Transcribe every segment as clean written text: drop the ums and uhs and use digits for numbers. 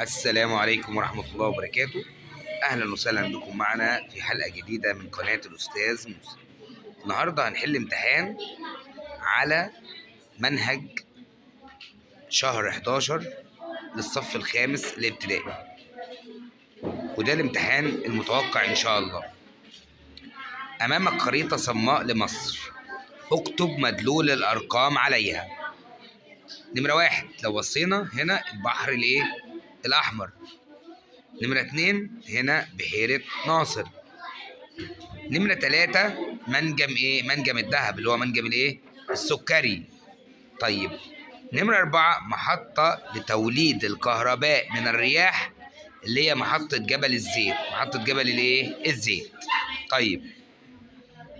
السلام عليكم ورحمة الله وبركاته. أهلا وسهلا بكم معنا في حلقة جديدة من قناة الأستاذ موسى. النهاردة هنحل امتحان على منهج شهر 11 للصف الخامس الابتدائي، وده الامتحان المتوقع إن شاء الله. أمامك خريطة صماء لمصر، اكتب مدلول الأرقام عليها. نمرة 1 لو بصينا هنا البحر الإيه؟ الأحمر. نمرة 2 هنا بحيرة ناصر. نمرة 3 منجم إيه؟ منجم الذهب اللي هو منجم الإيه؟ السكري. طيب نمرة 4 محطة لتوليد الكهرباء من الرياح اللي هي محطة جبل الزيت، محطة جبل الإيه؟ الزيت. طيب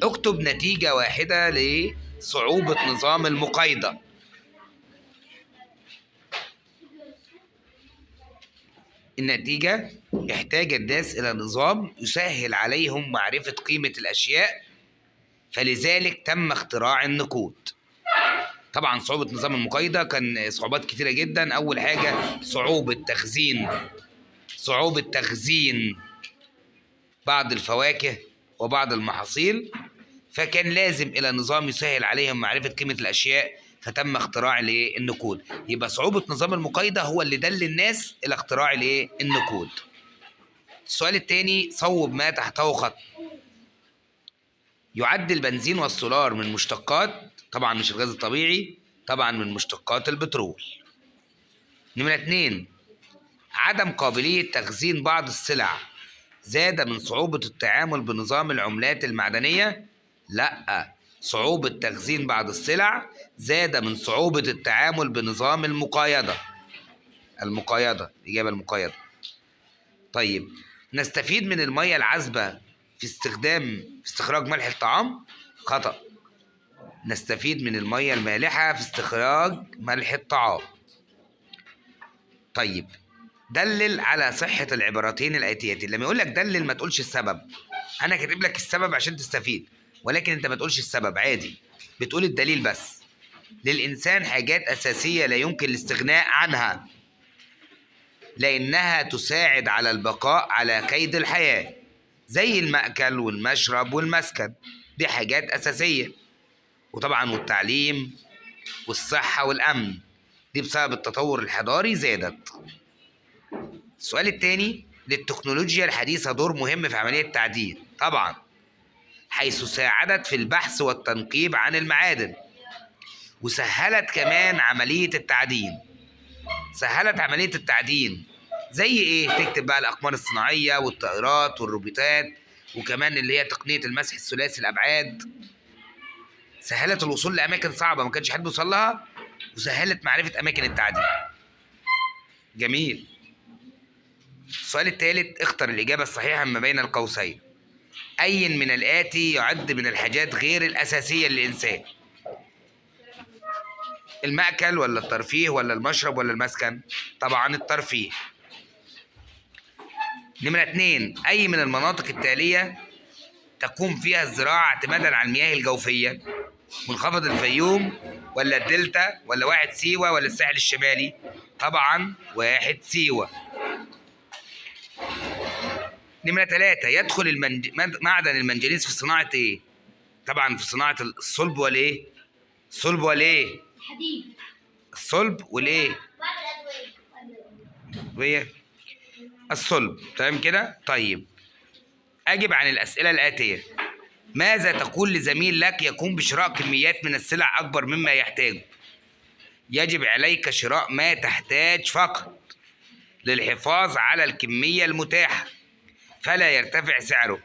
اكتب نتيجة واحدة لصعوبة نظام المقايضة. النتيجة احتاج الناس إلى نظام يسهل عليهم معرفة قيمة الأشياء، فلذلك تم اختراع النقود. طبعا صعوبة نظام المقايضة كان صعوبات كتيرة جدا. أول حاجة صعوبة تخزين بعض الفواكه وبعض المحاصيل، فكان لازم إلى نظام يسهل عليهم معرفة قيمة الأشياء، فتم اختراع الايه؟ النقود. يبقى صعوبة نظام المقايضة هو اللي دل الناس إلى اختراع الايه؟ النقود. السؤال الثاني، صوب ما تحته خط. يعد البنزين والسولار من مشتقات، طبعا مش الغاز الطبيعي، طبعا من مشتقات البترول. نمرة 2 عدم قابلية تخزين بعض السلع زاد من صعوبة التعامل بنظام العملات المعدنية. لا، صعوبة تخزين بعض السلع زاد من صعوبة التعامل بنظام المقايضة. المقايضة، الإجابة المقايضة. طيب نستفيد من المية العذبة في استخراج ملح الطعام؟ خطأ. نستفيد من المية المالحة في استخراج ملح الطعام. طيب دلل على صحة العبارتين الآتيتين. لما يقول لك دلل ما تقولش السبب، أنا كاتب لك السبب عشان تستفيد، ولكن أنت ما تقولش السبب عادي، بتقول الدليل بس. للإنسان حاجات أساسية لا يمكن الاستغناء عنها لأنها تساعد على البقاء على قيد الحياة، زي المأكل والمشرب والمسكن، دي حاجات أساسية، وطبعا والتعليم والصحة والأمن، دي بسبب التطور الحضاري زادت. السؤال الثاني، للتكنولوجيا الحديثة دور مهم في عملية التعدين، طبعا حيث ساعدت في البحث والتنقيب عن المعادن، وسهلت كمان عملية التعدين. سهلت عملية التعدين زي ايه؟ تكتب بقى الأقمار الصناعية والطائرات والروبوتات، وكمان اللي هي تقنية المسح الثلاثي الأبعاد. سهلت الوصول لأماكن صعبة ما كانش حد بيوصل لها، وسهلت معرفة أماكن التعدين. جميل. السؤال الثالث، اختر الإجابة الصحيحة ما بين القوسين. أي من الآتي يعد من الحاجات غير الأساسية للإنسان؟ المأكل ولا الترفيه ولا المشرب ولا المسكن؟ طبعا الترفيه. نمرة 2، أي من المناطق التالية تقوم فيها الزراعة اعتمادا على المياه الجوفية؟ منخفض الفيوم ولا الدلتا ولا واحد سيوة ولا الساحل الشمالي؟ طبعا واحد سيوة. نمرة 3، يدخل معدن المنجنيز في صناعة ايه؟ طبعا في صناعة الصلب والايه؟ الصلب والايه؟ حديد. الصلب والايه؟ وهي الصلب. تمام كده؟ طيب أجب عن الأسئلة الآتية. ماذا تقول لزميل لك يقوم بشراء كميات من السلع أكبر مما يحتاجه؟ يجب عليك شراء ما تحتاج فقط للحفاظ على الكمية المتاحة فلا يرتفع سعره.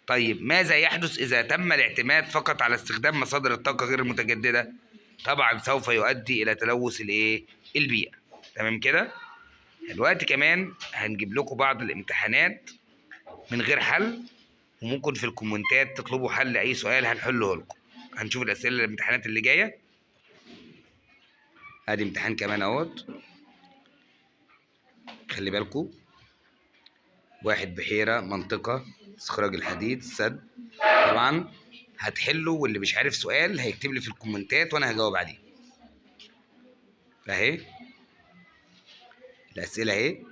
طيب ماذا يحدث إذا تم الاعتماد فقط على استخدام مصادر الطاقة غير المتجددة؟ طبعا سوف يؤدي إلى تلوث الإيه؟ البيئة. تمام كده؟ دلوقتي كمان هنجيب لكم بعض الامتحانات من غير حل، وممكن في الكومنتات تطلبوا حل لأي سؤال هنحله لكم. هنشوف الأسئلة الامتحانات اللي جاية. ادي امتحان كمان اهوت، خلي بالكم. واحد بحيرة، منطقة استخراج الحديد، السد. طبعا هتحله، واللي مش عارف سؤال هيكتب لي في الكومنتات وانا هجاوب عليه. اهي. الاسئلة اهي.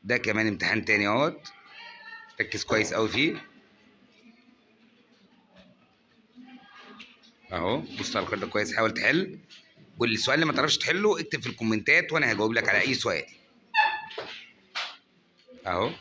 ده كمان امتحان تاني اهوت، ركز كويس قوي فيه اهو. بص على الخريطة كويس، حاول تحل، والسؤال اللي ما تعرفش تحله اكتب في الكومنتات وانا هجاوب لك على اي سؤال اهو.